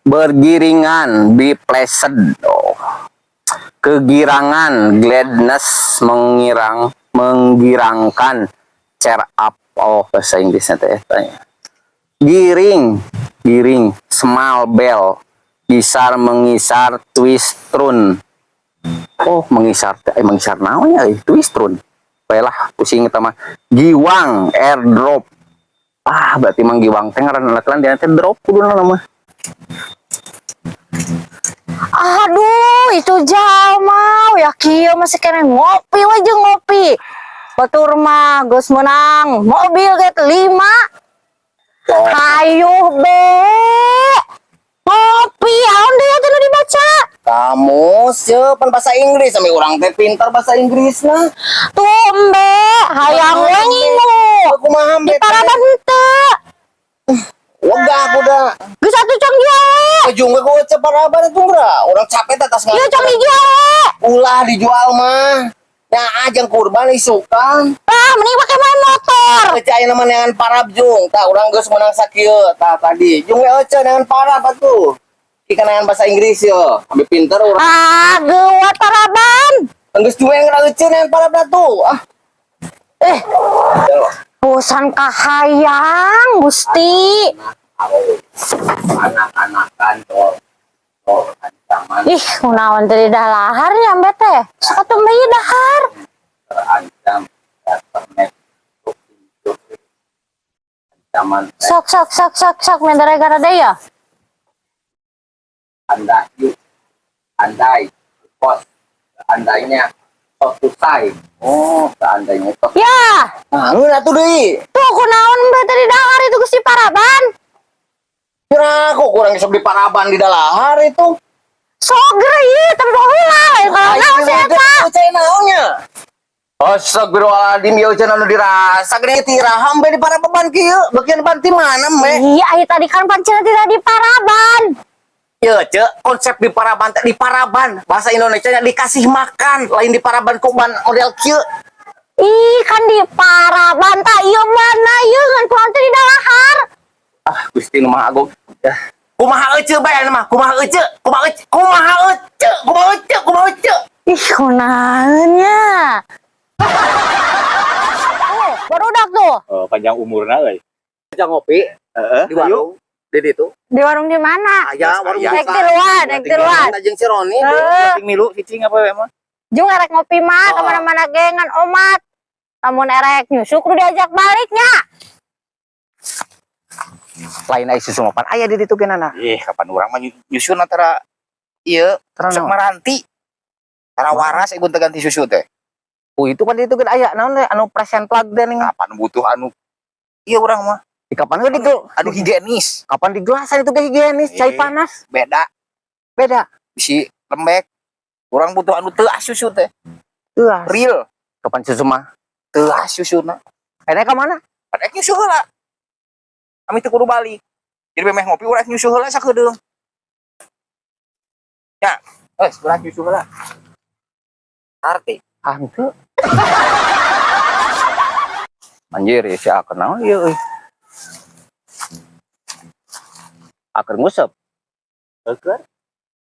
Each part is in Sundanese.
Bergiringan, be pleased. Oh. Kegirangan, gladness, mengirang, menggirangkan, cheer up. Oh, bahasa Inggrisnya teh tanya. Giring, giring, small bell, gisar, mengisar, twist, turn. Oh, mengisar teh, eh, mengisar naonnya eh, twist turn. Baiklah, pusing eta mah. Giwang, airdrop. Ah, berarti mang giwang teh ngaranna lan dia teh drop kuduna mah. Aduh, itu jalma ya kieu masih keneh ngopi we jeung ngopi. Batur mah geus menang mobil ge lima. Hayu be. Ngopi, aon deui atuh nu dibaca? Kamu pan bahasa Inggris sampai orang teh pintar bahasa Inggris nah. Tuh embe, hayang we ngingu. Kumaha Di embe? paraban henteu. Wegah aku dah. Geus atuh cong jual we. Ujung gue gue paraban itu enggak. Orang capek atas. Ieu cong dijual we. Ulah dijual mah. Nah, ajang kurban isukan. Ah, mending pake main motor. Ece aya nama neangan parab, Jung. Tah, urang geus menang sakieu tah tadi. Jung we ece neangan parab atuh. Ikan neangan bahasa Inggris yo. Ambil pinter urang. Ah, geuwat paraban. Geus duwe ngera ece neangan parab atuh. Ah. Eh, bosan kahayang, Gusti. Anak-anakan tol. Tol ancaman. Ih, kunaon teh dalahar nya embe teh. Sok atuh embe ieu dahar. Terancam internet ancaman. Sok sok sok sok sok mendere gara deui ya. Anda yuk andai kos seandainya tos usai. Oh, seandainya tos. Ya, Nah, lu atuh deui. Tuh kunaon embe teh di dahar itu Gusti paraban. Kira kok kurang sok di paraban di dalahar itu. Soger ieu tapi baheula lain kalau naon sih eta. Cai naonnya? Astagfirullahaladzim, ya cenah anu dirasa gede tiraha embe di paraban kieu. Bagian banti mana embe? Iya, ai tadi kan pancen tidak di paraban. Ya, cek, konsep di paraban teh di paraban. Bahasa Indonesia nya dikasih makan, lain di paraban ku ban model kieu. Ih, kan di paraban tak ieu mana ieu ngan kunaon teh di dalahar. Ah, Gusti nu Maha Agung. Ya. Kumaha ece bae anu mah? Kumaha ece? Kumaha ece? Kumaha ece? Kumaha ece? Kumaha ece? Ih, kunaon nya. Tuh, barudak tuh. Oh, panjang umurna euy. Jangan ngopi Heeh. di warung. Di ditu. Di warung di mana? Aya warung. Aya. Naik tiluan, naik tiluan. Jeung si Roni. Heeh. Penting milu cicing apa we mah? Jung erek ngopi mah Oh. kemana-mana ge ngan omat. Lamun erek nyusu kudu diajak baliknya. Lain ai susu mapan aya di ditu geunana. Ih, kapan urang mah nyusun antara ieu Terang sok maranti. Tara waras ieu teh ganti susu teh. Oh, itu kan di ditu ge aya naon teh anu present plug teh ning. Kapan butuh anu ieu urang mah? Di kapan ge di Anu higienis. Kapan di gelasan itu ge higienis, cai Eh. panas. Beda. Beda. Bisi lembek. Urang butuh anu teuas susu teh. Teuas. Real. Kapan susu mah? Teuas susuna. Enak ka mana? Pan ek nyusu heula. Kami teu kudu balik. Jadi memeh ngopi urang nyusu heula sakedeung. Ya, eh urang nyusu heula. Arti. Ah, henteu. Anjir, ya si aker naon ieu euy. Aker nguseup. Euker.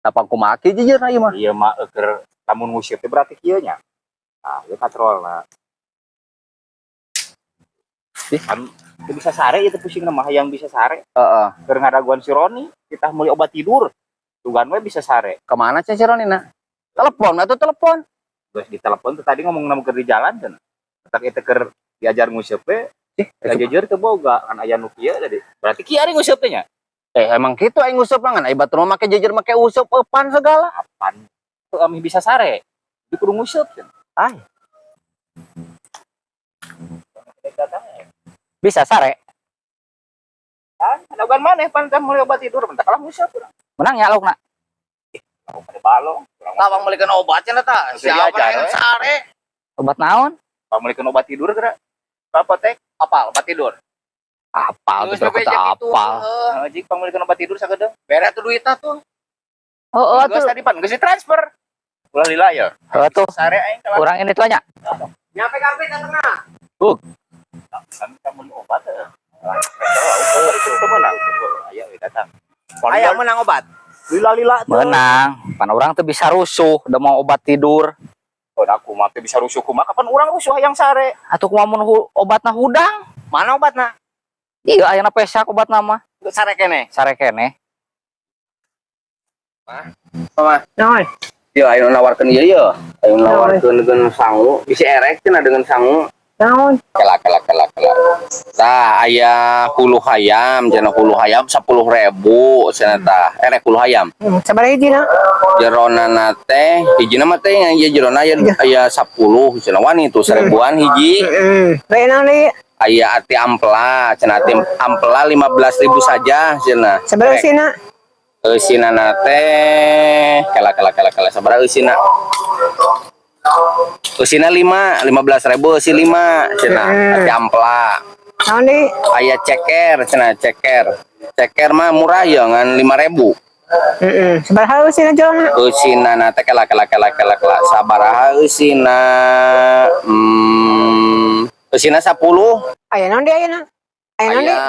Apa kumaha kieu jujurna ieu mah? Iya mah euker lamun nguseup teh berarti kieu nya. Nah, ieu katrolna. Ih. Kan teu bisa sare ieu teh pusing mah yang bisa sare. Heeh. Keur ngadaguan si Roni, kita meuli obat tidur. Tugan we bisa sare. Kemana sih si Roni na? Telepon atau telepon? Geus ditelepon tuh tadi ngomong nama keur di jalan cenah. Tak itu keur diajar nguseup we, Ih, da jujur teu boga kan aya nu kieu tadi. Berarti kieu ari nguseup teh nya. Eh, emang gitu aing nguseup mah ngan ai batur mah make jejer make useup eupan segala. Apaan? Tuh amih bisa sare. Di kudu nguseup cenah. Ay. Bisa sare. Kan ada maneh pan teh meuli obat tidur bentar kalah nguseup urang. Menang ya laukna. Lauk pada balong. Urang Tawang meulikeun obatnya ta. Siapa yang sare? Obat naon? Meulikeun obat tidur geura. Ke apotek. Apal obat tidur. Apal Geus tuh bebeja kata kitu. apal. Heeh, jik pangmeulikeun obat tidur sakedeung. Bere tuh duitna tuh. Oh, oh Geus tuh. tadi pan geus ditransfer. Ulah lila ya. Heuh tuh. Sare aing kalah. Urang ini tuh nya. Nyampe karpet ke tengah. Kami kan meuli obat heuh. Itu menang. Aya we datang. Aya menang obat. Lila-lila tuh. Menang, pan urang teu bisa rusuh, udah mau obat tidur. Oh, aku mah teu bisa rusuh kumaha, kapan urang rusuh hayang sare. Atuh kumaha mun obatna hudang? Mana obatna? Iya, ayeuna pesak obatna mah. Sare keneh. Sare keneh. Mama. Naon? Yo, ayo nawarkeun ieu yo. Ayo nawarkeun dengan sangu, bisi erek cenah dengan sangu. Naon? Kela kela kela kela. Tah aya hulu hayam, cenah hulu hayam 10.000 cenah tah. Erek hulu hayam. Sabaraha hijina? Jerona teh hijina mah teh aya jerona aya aya 10 cenah wani tuh seribuan hiji. Heeh. Lain naon deui? Aya ati ampela, cenah ati ampela 15.000 saja cenah. Sabaraha Erek. eusina? Eusina teh kela kela kela kela sabaraha eusina? Eusina 5, 15.000 eusi 5 cenah ati ampela. Naon deui? Aya ceker cenah ceker. Ceker mah murah ya ngan 5.000. Heeh. Sabaraha eusina jerona? Eusina na teh kela kela kela kela kela sabaraha eusina? Eusina 10. Aya naon deui ayeuna? Aya naon deui? Aya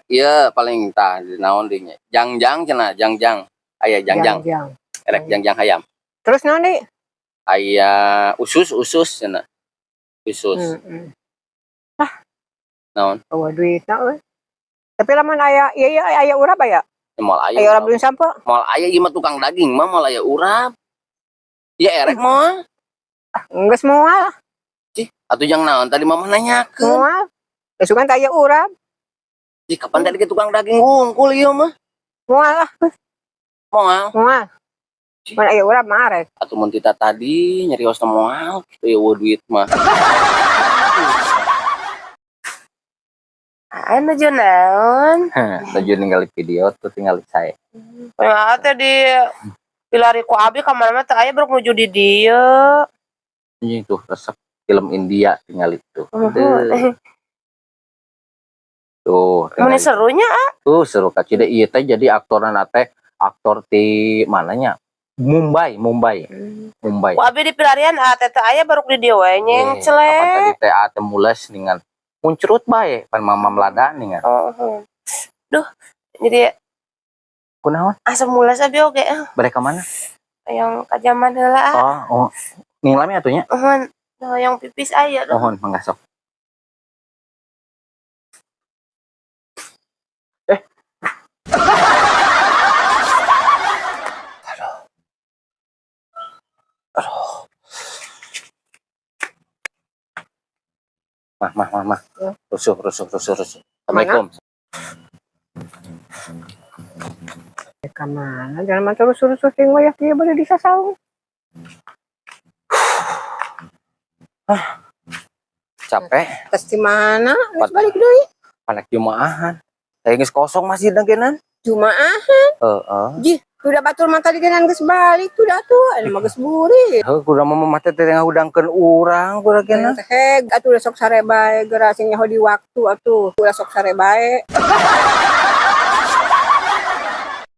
ieu paling tah naon deui nya? Jangjang cenah, jangjang. Aya jangjang, Jangjang. Erek jangjang hayam. Terus naon deui? Aya usus usus cenah. Usus. Heeh. Naon? Oh, duitna euy. Tapi lamun aya ieu ieu aya urap aya? Moal aya. Aya urap belum sampo? Moal aya ieu mah tukang daging mah moal aya urap. Ya erek moal. Geus moal, Cih, atuh jang naon tadi mama nanyakeun. Moal. Geus sugan teh aya urap. Cih, kapan tadi ke tukang daging wungkul ieu mah? Moal lah, Moal. Moal. Mun aya urap mah arek. Atuh mun tita tadi nyarios teh moal kitu ya euweuh duit mah. Ah, nuju naon? Nuju ningali video tuh tinggal saya. Ya teh di pilari ku abi ka mana mah teu aya bruk nuju di dieu. Ini tuh resep film India tinggal itu. Tuh. Tuh, Mun tinggal serunya ah. tuh seru kacida ieu teh jadi aktorna teh aktor ti mananya? Mumbai, Mumbai, Mumbai. Ku abi di pilarian ah teh teu aya bruk di dieu we Eh, kapan nyengclek. tadi teh teh mules dengan muncrut bae pan mama melada ningan. Oh. Duh, jadi Kunaon? Asa mules abi oge ah. Bade ka mana? Yang ka jamban heula ah. Oh, oh. Ning lami atuh nya. Uhun, yang pipis aya duh. Mohon mangga sok. Eh. Aduh. Aduh. Mah, mah, mah, mah. Ya. Rusuh, rusuh, rusuh, rusuh. Assalamualaikum. Ka mana? Jangan mah terus rusuh ting wayah kieu bade disasaung. Capek, Tes di mana? Geus balik deui. Panak jumaahan. Saya geus kosong masjid dengkenan. Jumaah. Heeh. Jih, udah batur mah tadi genan geus balik tuh dah tuh. Anu mah geus burit. Heuh, kudu mah mah teh teh ngahudangkeun urang kudu geuna. Heg, atuh udah sok sare bae geura sing nyaho di waktu atuh. Ulah sok sare bae.